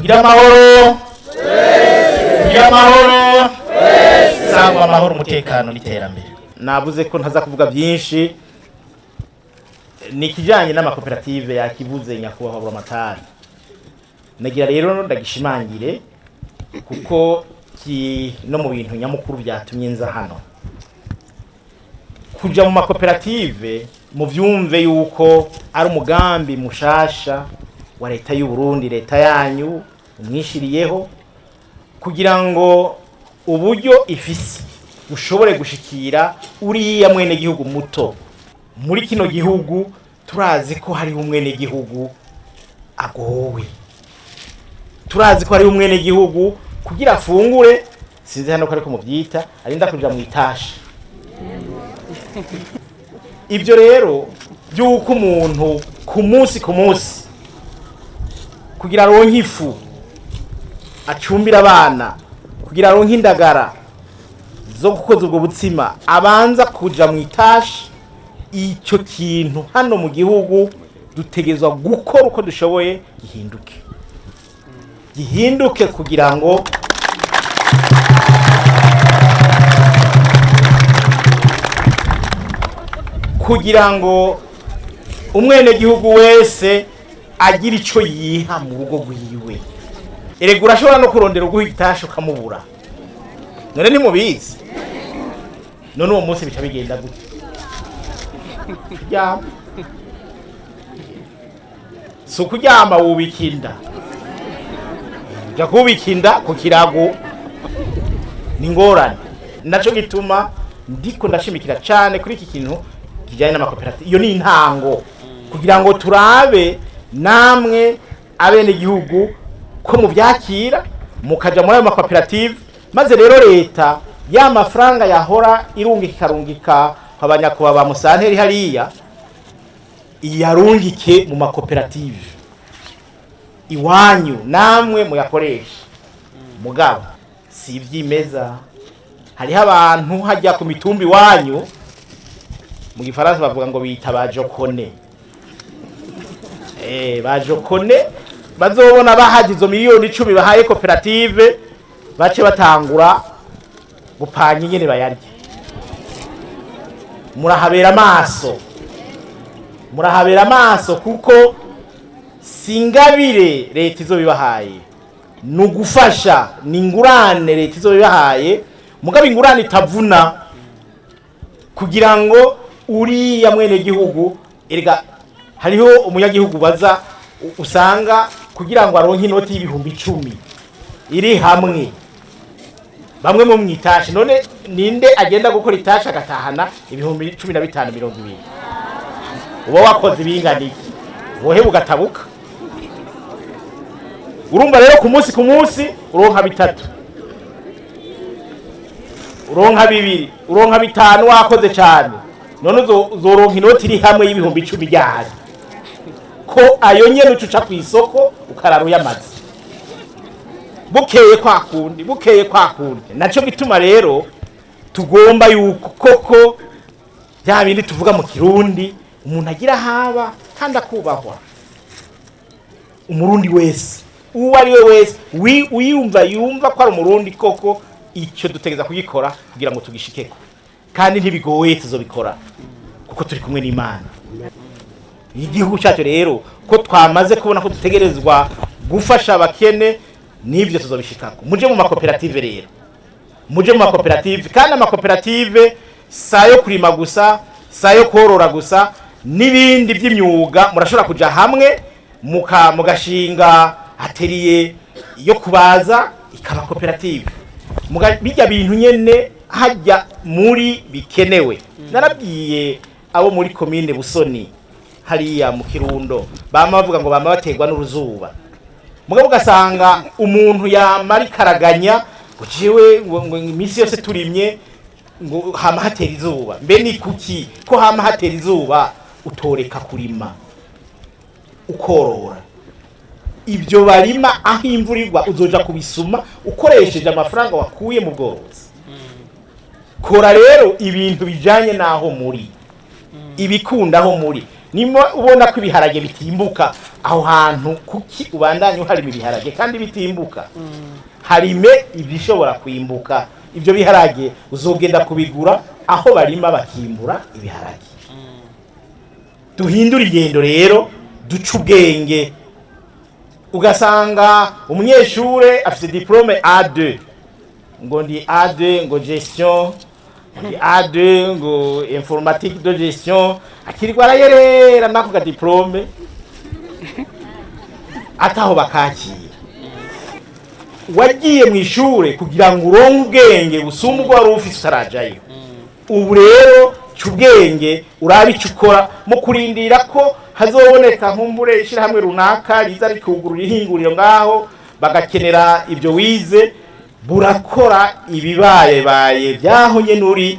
Tugire amahoro, tugire amahoro, sangwa amahoro, umutekano n'iterambere. Navuze ko ntaza kuvuga byinshi, ni ikijyanye n'amakoperative yakivuze nyakubahwa Buramatari. Nagira rero ndagishimangire kuko ki no mu bintu nyamukuru byatumye nza hano. Kuja mu makoperative, muvyumve yuko ari umugambi mushasha wa leta y'u Burundi, leta yanyu umwishiriyeho kugira ngo uburyo ifise bushobore gushikira uriya mwene gihugu muto. Muri kino gihugu turazi ko hariho umwene gihugu agowe, turazi ko hariho umwene gihugu kugira afungure, sinzi hano ko ariko muvyita, arinda kuja mu itashi. Ibyo rero by'uko umuntu ku munsi ku munsi kugira aronke ifu acumbira abana, kugira aronke indagara zo gukoza ubwo butsima, abanza kuja mu itashi, icyo kintu hano mu gihugu dutegerezwa gukora uko dushoboye gihinduke, gihinduke kugira ngo umwenegihugu wese agira ico yiha mu rugo rwiwe. Erega urashobora no kurondera uguha itashe ukamubura, none ntimubizi? None uwo munsi bica bigenda gute? Kuryama si ukuryama, wubika inda, uja kubika inda ku kirago ni ingorane. Naco gituma ndiko ndashimikira cane kuri iki kintu kijyanye n'amakoperative. Iyo ni intango kugira ngo turabe namwe abenegihugu ko muvyakira mukaja muri ayo makoperative, maze rero leta ya mafaranga yahora irungika ikarungika abanyakuba ba musanteri hariya, iyarungike mu makoperative iwanyu namwe muyakoresha. Mugabo si ivyimeza, hariho abantu hajya ku mitumba iwanyu, mu gifaransa bavuga ngo bita ba jokone, ba jokone bazobona bahaje izo miliyoni 10 bahaye koperative, bace batangura gupanya ingene bayarya. Murahabera amaso, murahabera amaso, kuko singabire leta izobibahaye, ni ugufasha, ni ingurane leta izobibahaye, mugabo ingurane itavuna, kugira ngo uriya mwene gihugu. Erega hariho umunyagihugu baza usanga kugira ngo aronke inoti y'ibihumbi 10 iri hamwe bamwe mu mwitashi, none ninde agenda gukora itashi agatahana 15,000, 20,000? Uba wakoze ibingana iki? Wohe ugatabuka. Urumva rero ku munsi ku munsi uronka bitatu, uronka bibiri, uronka bitanu wakoze cyane. None uzoronka inoti iri hamwe y'ibihumbi 10 ryari, ko ayo nyene ucuca ku isoko ukarara uyamaze? Bukeye kwa kundi, bukeye kwa kundi. Naco gituma rero tugomba yuko koko bya bindi tuvuga mu Kirundi, umuntu agira haba kandi akubahwa. Umurundi wese, uwo ari we wese wiyumva yumva ko ari umurundi koko, icyo dutegeza kugikora kugira ngo tugishikeko, kandi ntibigoye, tuzobikora kuko turi kumwe n'Imana. Igihugu cyacu rero ko twamaze kubona ko dutegerezwa gufasha abakene, n'ibyo tuzobishikako. Muje mu makoperative rero, muje mu makoperative. Kandi amakoperative si ayo kurima gusa, si ayo korora gusa, n'ibindi by'imyuga. Murashobora kuja hamwe mugashinga atelier yo kubaza, ikaba koperative. Bijya bintu nyene hajya muri bikenewe. Narabwiye abo muri komine Busoni hariya mu Kirundo, bama bavuga ngo bama baterwa n'uruzuba, mugabo ugasanga umuntu yamara ikaraganya ngo jewe ngo iminsi yose turimye ngo hama hatera izuba. Mbe ni kuki ko hama hatera izuba utoreka kurima ukorora? Ibyo barima aho imvura igwa uzoja kubisuma ukoresheje amafaranga wakuye mu bworozi. Kora rero ibintu bijanye n'aho muri, ibikunda aho muri. Nimba ubona ko ibiharage bitimbuka aho hantu, kuki ubandanya uharima ibiharage kandi bitimbuka? Harime ibishobora kwimbuka. Ibyo biharage uzogenda kubigura aho barima bakimbura ibiharage. Duhindure ingendo rero, duce ubwenge. Ugasanga umunyeshure afite diplôme A2, ngo ndi A2, ngo gestion, ngo ndi A2, ngo informatique de gestion, akirirwa arayerera nako ga diplôme ataho bakakira. Wagiye mu ishure kugira ngo uronke ubwenge busumba ubwo wari ufise utarajayo. Ubu rero ca ubwenge, urabe icyo ukora mu kurindira ko hazoboneka nkumbure ishyirahamwe runaka riza rikugurura ihinguriro ngaho, bagakenera ibyo wize. Burakora ibibayebaye byaho nyene uri.